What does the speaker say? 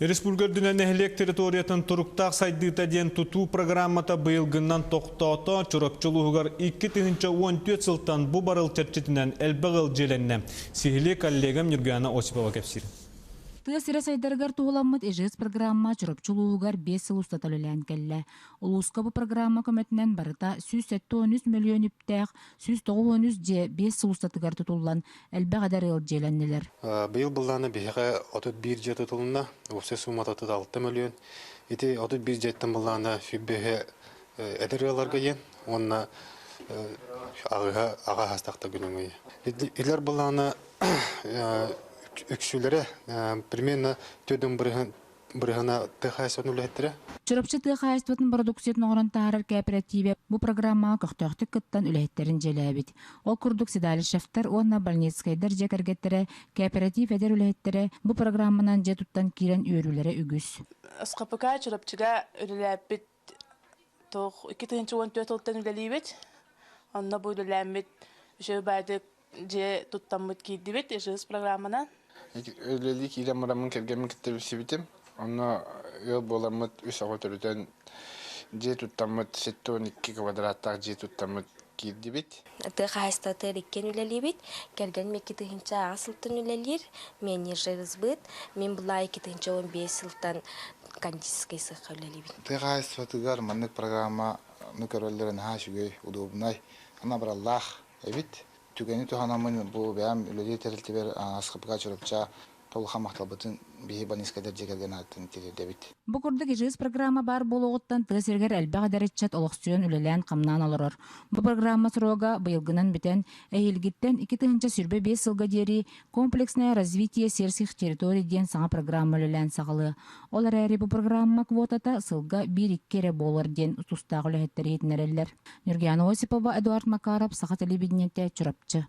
Республика үрдүнэн нэһилиэк территориятын туруктаах сайдыыта диэн тутуу программата быйылгыннан тохтоото. Чурапчы улууһугар 2014 сылтан бу барыл чэрчитинэн элбэх ыал дьиэлэннэ. Сиһилии коллегам Нюргуяна Осипова кэпсиир. Тыа сирэ сайдарыгар туһуламмыт ИЖС программа Чурапчы улууһугар 5 сыл устата үлэлээн кэллэ. Улууска бу программа көмөтүнэн барыта 173 мөлүйүөн үптээх 193 дьиэ 5 сыл устатыгар тутуллан элбэх эдэр ыал дьиэлэннилэр. Быйыл былаана биһиэхэ 31 дьиэ тутулунна, уопсай суумата 36 мөлүйүөн. Ити 31 дьиэттэн былаана сүүрбэһэ эдэр ыалларга диэн уонна аҕыһа аҕа хастахта күнүҥүй. Илэр былаана үксүлэрэ примерно төрдүн бырыһын бырыһына тыа хаһаайыстыбатын үлэһиттэрэ. Чурапчы тыа хаһаайыстыбатын бородууксуйатын оҥорон таһаарар кээпэрэтиибэ бу программаҕа көхтөөхтүк кыттан үлэһиттэрин дьиэлээбит. Ол курдук Седалищевтар уонна Больницкайдар дьиэ кэргэттэрэ, кээпэрэтиип эдэр үлэһиттэрэ бу программанан дьиэ туттан киирэн үөрүүлэрэ үгүс. СХПК Чурапчыга үлэлээппит туох 2014 сылтан үлэлиибит. Онно бу үлэлээммит үчүгэй баайдык дьиэ туттаммыт киирдибит ИЖС программанан. Үлэлии киирэн бараммын кэргэммин кытта билсибитим. Онно ыал буоламмыт үс оҕо төрөтөн дьиэ туттаммыт 72 квадраттаах дьиэ туттаммыт киирдибит. Тыа хаһаайыстыбатыгар иккиэн үлэлиибит. Кэргэним 2008 сылтан үлэлиир, менеджербыт. Мин былаа 2015 сылтан кондитерскай сыахха үлэлиибин. Тыа хаһаайыстыбатыгар маннык программаны көрөллөрө наһаа үчүгэй, удобнай, абыраллаах эбит. Түгэни туһанаммын бу бэйэм үлэлиир тэрилтэбэр СХПК Чурапча толуха махталбытын биһи больницкайдар дьиэ кэргэн ааттан тириэрдэбит. Бу курдук ИЖС программа баар буолуоҕуттан тыа сиригэр элбэх эдэр ыччат олохсуйан үлэлээн-хамнаан олорор. Бу программа срога быйылгынан бүтэн, эһиилгиттэн 2025 сылга диэри «Комплексное развитие сельских территорий» диэн саҥа программа үлэлээн саҕалыа. Ол эрээри бу программа квотата сылга биир-икки эрэ буолар диэн тустаах үлэһиттэр иһитиннэрэллэр. Нюргиана Осипова, Эдуард Макаров, Саха телевидениетэ, Чурапчы.